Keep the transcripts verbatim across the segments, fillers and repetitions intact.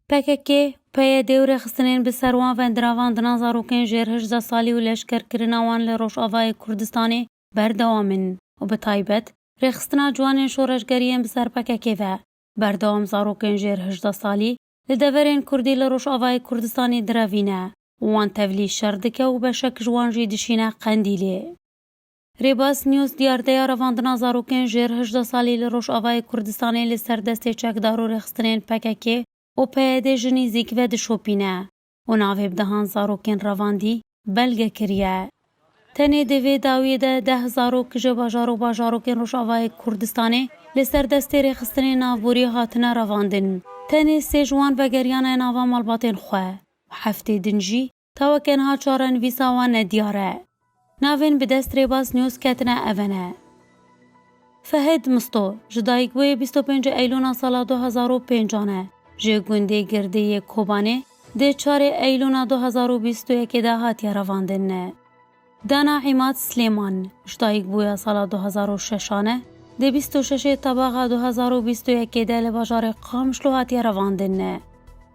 P K K, P Y D û rêxistinên bi ser wan ve di ravandina zarokên jêr hejdeh salî û leşkerkirina wan li Rojavayê Kurdistanê berdewam in û bi taybet rêxistina ciwanên şoreşgeriyên bi ser P K K ve berdewam zarokên jêr hejdeh salî li deverên Kurdî li Rojavayê Kurdistanê direvîne û wan tevlî şer dike û beşek ji wan jî dişîne Qendîlê. Rêbaz News diyardeya revandina zarokên jêr hejdeh salî li Rojavayê Kurdistanê li ser destê çekdar û rêxistinên P K K û P Y D ji nîzîk ve dişopîne û navê bi dehan zarokên revandî belge kiriye. Tenê di vê dawiyê de deh zarok ji bajar û bajarokên Rojavayê Kurdistanê li ser destê rêxistinên navborî hatine revandin. Tenê sê ji wan vegeriyane nava malbatên xwe û heftê din jî ta weke niha çarenivîsa wan nediyar e. Navên bi dest Rêbaz News ketine ev ne. Fehid Misto, ji dayikbûyê bîst û pênc Eylûna sala du hezar û pêncan e, ji gundê Girdê yê Kobanê, di çarê Eylûna du hezar û bîst û yekê de hatiye revandin. Dana Îmad Silêman, ji dayikbûya sala du hezar û şeşan e, di bîst û şeşê Tebaxa du hezar û bîst û yekê de li bajarê Qamişlo hatiye revandin.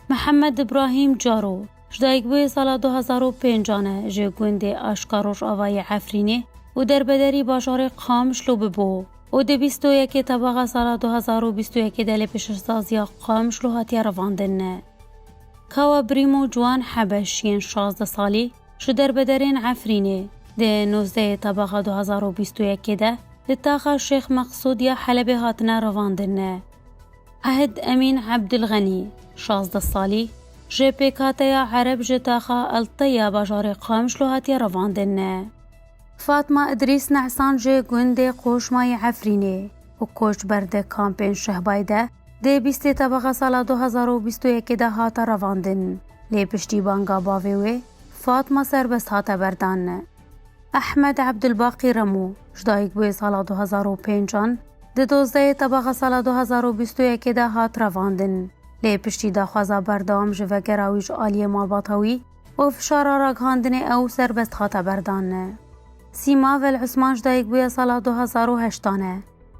Mihemed Îbrahîm Caro, ji dayikbûyê sala du hezar û pêncan e, ji gundê Aşka Rojavayê Efrînê û derbederî bajarê Qamişlo bibû û di bîst û yekê Tebaxa sala du hezar û bîst û yekê de li pêşesaziya Qamişlo hatiye revandin. Kawa Brîm û Ciwan Hebeş yên şazdeh salî ji derbederên Efrînê di nozdehê Tebaxa du hezar û bîst û yekê de li taxa Şêx Meqsûd ya Helebê hatine revandin. Ehd Emîn Ebdilxenî, şazdeh salî, ji pêkhateya Ereb ji taxa Elteya bajarê Qamişlo hatiye revandin. Fatma Idrîs Nehsan ji gundê Qoşmayê Efrînê û koçber di kampên Şehbayê de di bîstê Tebaxa sala du hezar û bîst û yekê de hate revandin. Lê piştî banga bavê wê, Fatma serbest hate berdan. Ehmed Ebdulbaqî Remo, ji dayikbûyê sala du hezar û pêncan, di dozdehê Tebaxa sala du hezar û bîst û yekê de hat revandin. Lê piştî daxwaza berdewam ji vegera wî ji aliyê malbata wî û fişara ragihandinê ew serbest hate berdan. Sîma Vel Usman ji dayikbûya sala du hezar û heştan e.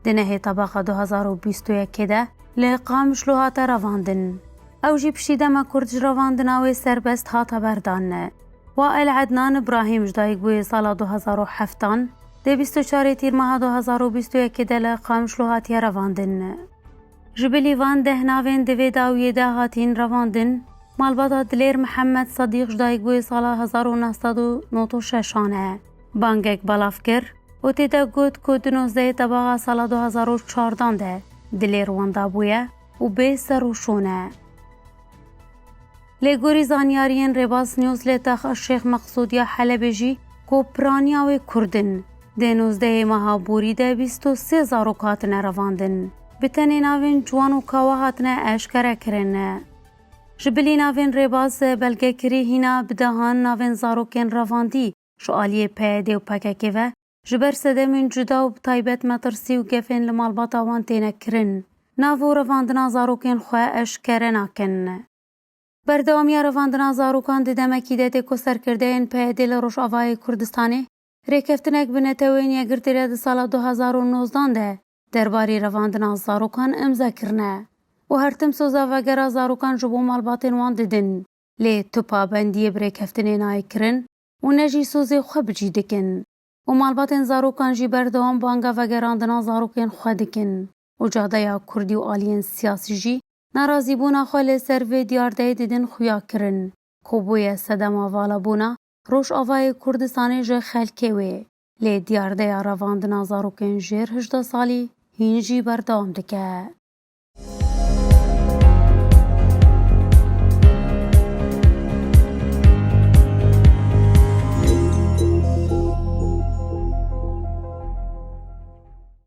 Di nehê Tebaxa du hezar û bîst û yekê de li Qamişlo hate revandin. Ew jî piştî dema kurt ji revandina wê serbest hate berdan. Wael Ednan Ibrahîm ji dayikbûyê sala du hezar û heftan, di bîst û çarê Tîrmeha du hezar û bîst û yekê de li Qamişlo hatiye revandin. Ji bilî van deh navên di vê dawiyê de hatîn revandin, malbata Dilêr Mihemed Sedîq ji dayikbûyê sala hezar û neh sed û nod û şeşan e. Bangek belav kir û tê de got ku di nozdehê Tebaxa sala du hezar û çardan de Dilêr wenda bûye û bê ser û şûn e. Lê gorî zanyariyên Rêbaz News li taxa Şêx Meqsûd ya Helebê jî ku piraniya wê Kurd in, di nozdehê meha borî de bîst û sê zarok hatine revandin. Bi tenê navên ciwan û kawa hatine eşkere kirin. Ji bilî navên Rêbaz belgekirî hîna bi dehan navên zarokên revandî ji aliyê P Y D û P K K ve ji ber sedemên cuda û bi taybet metirsî û gefên li malbata wan têne kirin. Nav û revandina zarokên xwe eşkere nakin. Berdewamiya revandina zarokan di demekî de tê ku serkirdeyên P Y D li Rojavayê Kurdistanê rêkeftinek bi Neteweyên Yekgirtî re di sala du hezar û nozdan de derbarê revandina zarokan îmze kirine û her tim soza vegera zarokan ji bo malbatên wan didin. Lê tu pabendiyê bi rêkeftinê nayê kirin û ne jî sozê xwe bi cî dikin û malbatên zarokan jî berdewam banga vegerandina zarokên xwe dikin û cadeya kurdî û aliyên siyasî jî narazîbûna xwe li ser vê diyardeyê didin xuya kirin ku bûye sedema valabûna Rojavayê Kurdistanê ji xelkê wê. Lê diyardeya revandina zarokên jêr hejdeh salî hîn jî berdewam dike.